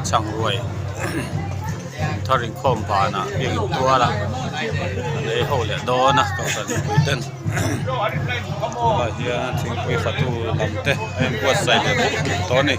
Chhangruai thar inkhawm banah biakin tualah an ei ho leh dawn a kohhran mipui ten tunah hian thingpui fatu lam te a inbuatsaih leh bawk tawh a ni.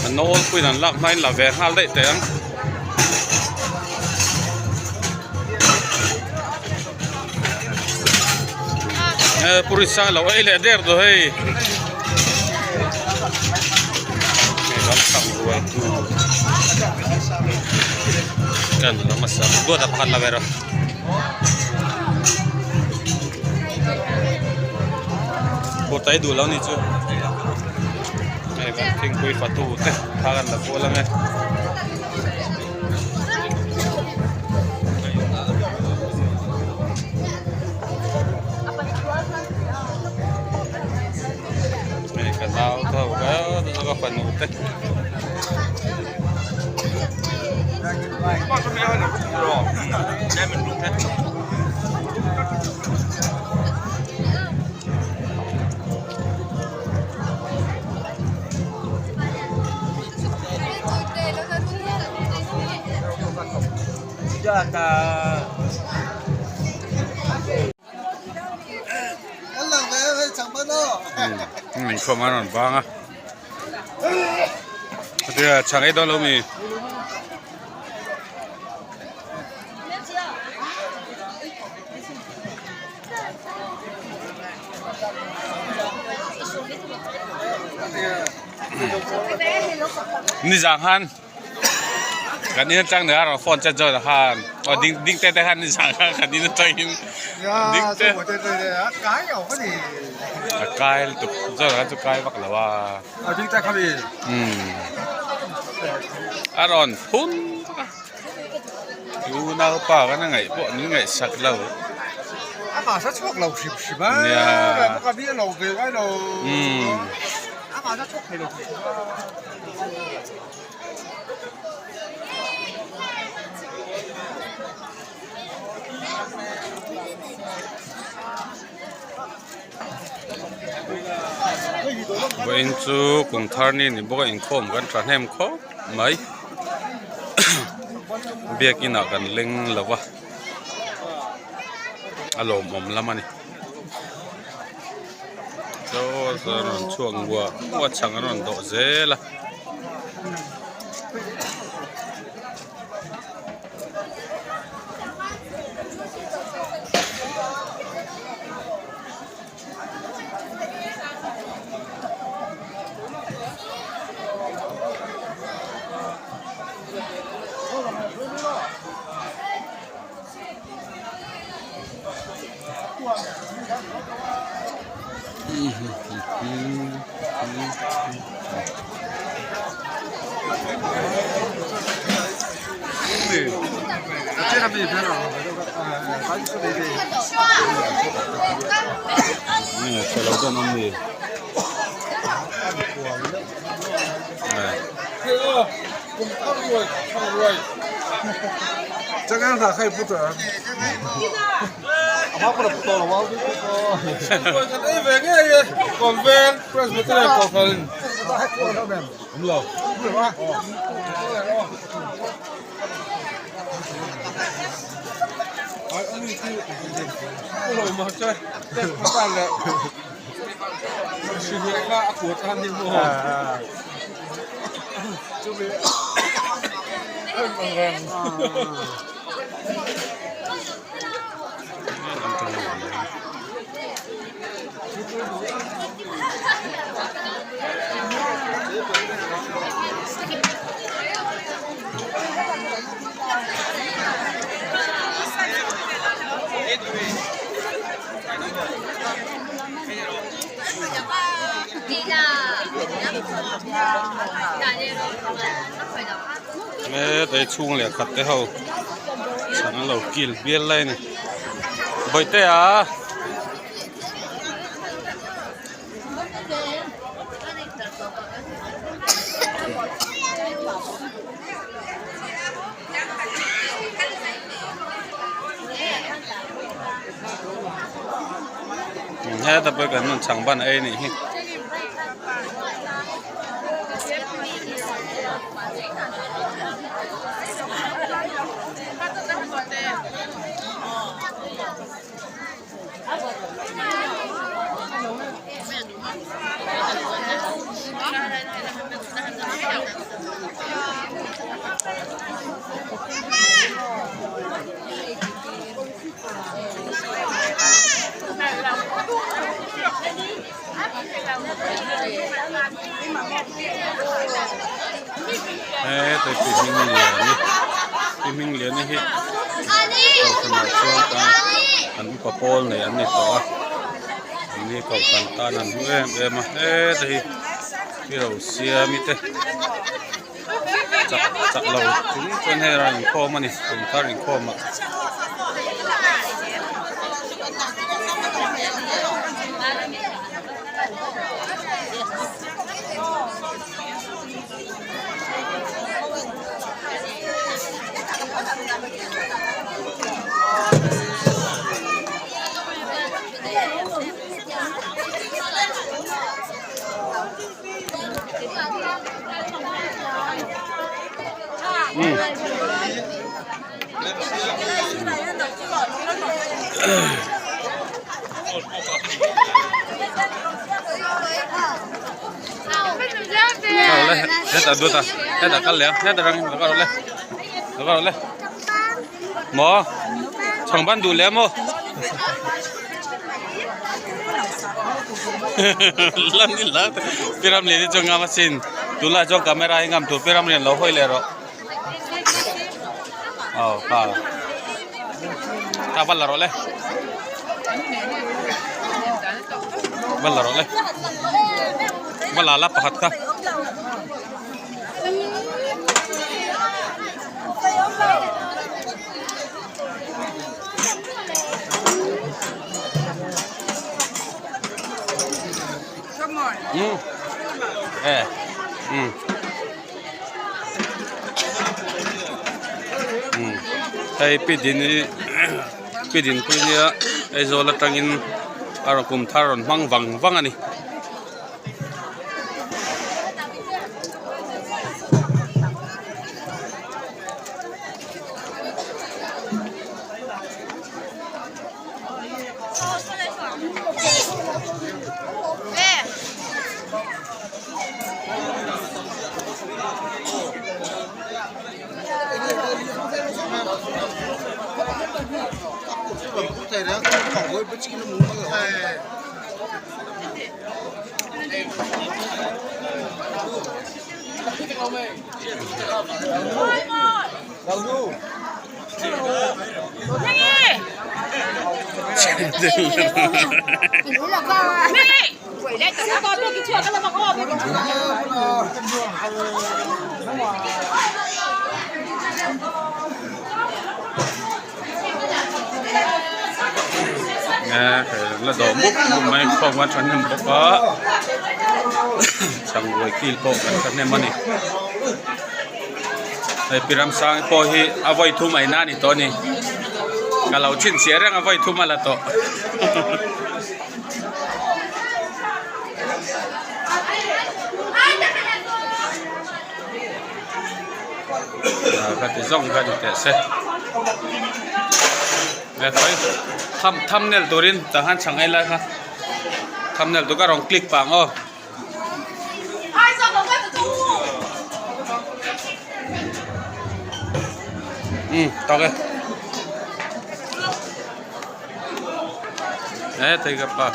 A nawlpuiin an lak hmain la ve nghal daih teh ang. Purisa lo ei leh der duh hei kan lam a sam duat a pakhat la ve rawh. Kurta i duh lo ni chu hei kan thingpui fatu te thla kan la kual ang e. Hei ka nau tho ka ka fanu te. Inkhawm an rawn bang a tia chhang ei dawn lo mi. Ni zang han kan in atang nia rawn phone chat zawt khan aw ding ding te te khan ni zang khan kan in atangin ding te a kai lutuk zawt khan chu kai vak lo a a rawn phun vak a. Unaupa kan a ngaih pawh min ngaihsak lo. Amah sa chhuak lo hrim hrim a. Nia. Ka bi a lo ve ngai lo. Umm. Amah sa chhuak thei lo hrim hrim a. Vawiin chu kum thar ni ni bawk a inkhawm kan thahnem khawp mai biakin ah kan leng lo va a lawmawm lam a ni chaw a rawn chhuak nguah nguah chhang an rawn dawh zel a. Hetlai chhung leh khat te ho chhan an lo kil bial lai a ni bawihte ah. Heta pawh kan rawn chhang ban ei a nih hi. Heta pi Hmingliani pi Hmingliani hi kohhranah chuan an upa pawl nei an ni tawh a an ni kohhran tan an hmu em em a heta hi pi Rosiami te chak chak lo chung chuan hei a inkhawm a ni kumthar inkhawm ah. Hetah dawt a hetah kal leh a hetah rang lo kal rawh le lo kal rawh le maw chhang ban duh leh a maw lan ni la pi Ramliani chu ngam asin tunlai chuan camera hi ngam tur pi Ramlian lo hawi leh rawh aw kha ta ban la rawh le ban la rawh le ban la la pakhat kha. Hei pi dini pi dinpui nia Aizawl atangin a rawn kum thar a rawn hmang vang vang a ni. La dawh mup mup mai khawm a thahnem bawk a changruai kil pawh kan thahnem a ni hei pi Ramsang pawh hi a vawi thum a ina ni tawh a ni ka lo chhinchhiah reng a vawi thum a la tawh. Kha ti zawng kha ni teh se tham thumbnail turin tah khan chhang ei lai kha thumbnail tur ka rawn click pah ang aw. Um tawk e he thei ka pa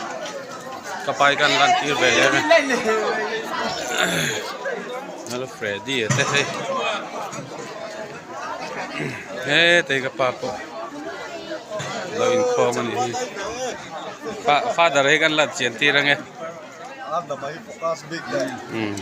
ka pai kan lan tir ve leh ang e Freddy a te hei he ka pa pawh lo inkhawm a nih hi father hi kan lan chian tir ang e. Umm.